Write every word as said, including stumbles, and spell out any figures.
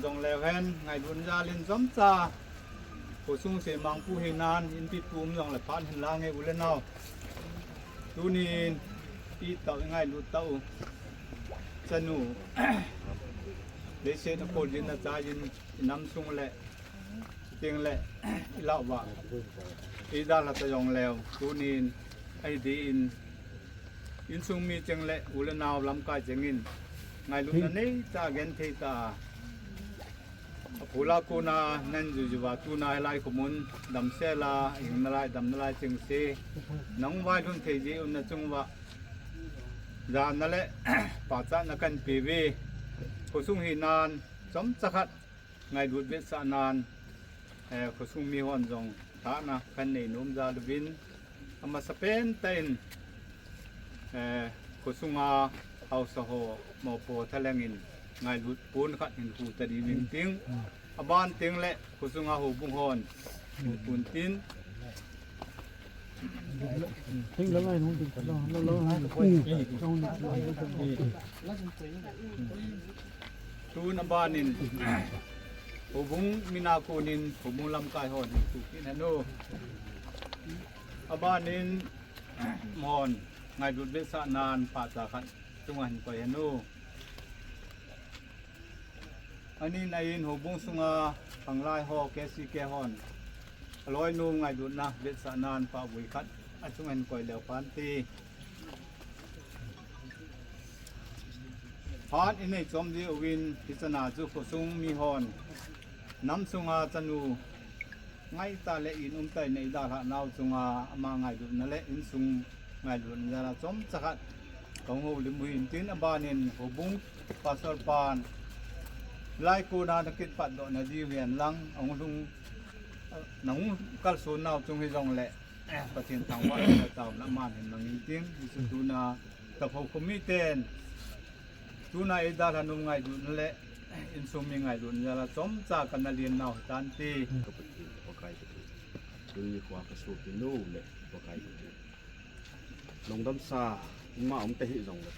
Jong leu hen, ngailutna jal in chomcha khosung semang pu hinan, inpi pu um jong le phat hin lang e u le nao. Tunin i tau i ngailut tau chanu leiset a kol jin a chai jin, i nam sung le ting le i lau va i dal a ta jong leu. Tunin ai di in insung mi cheng le u le nao lamkai cheng in ngailutna nei ta, genthei ta, a pula kona nan juju va tuna hilai khomun damsel a hing nalai, dam nalai cheng se nang vai lhun thei ji un na chung va jana le pachatna kan pe ve. Khosung hinan chomcha khat ngailut vetsahnan, eh, khosung mi hon jong thahna kan nei nom jal uvin, amasapen tah in, eh, khosunga haosa ho mopo thalheng in ngailut pon khat hin hu ta ding in ting, aban ting le khosunga houbung hon hu pon tin. Tun aban in houbung mina konin houbung lamkai hon hin tu kit hen u. Aban in mon ngailut vetsahnan pahcha khat chunga hin koi hen u. Anin ahin houbung sunga khanglai ho, K C K hon aloinu ngailutna vetsahnan pahvui khat achunga hin koi leu pan ti. Phat i nei chom ji uvin, hichana chu khosung mi hon nam sunga chanu ngai ta le in um tai nei dalha nau chunga ama ngailutna le insung ngailutna jal a chomcha khat kong houlim u hin tin, aban in houbung pastor pan lai kona na kit patdoh na di ven lang, ahung lhung, nahung kalson nau chung hi jong le, eh, Pathen thangvah na tao na man hin nang in tin, hichu tuna Tapho khomi ten tuna i dalha num ngailutna le insung mi ngailutna jal a chomcha kana lien nau hi tan ti. Ka Pathen, ka Pakai ka Pathen. Tuni khoa ka sopi nu le Pakai ka Pathen. Lungdam sa, ima um te hi jong le.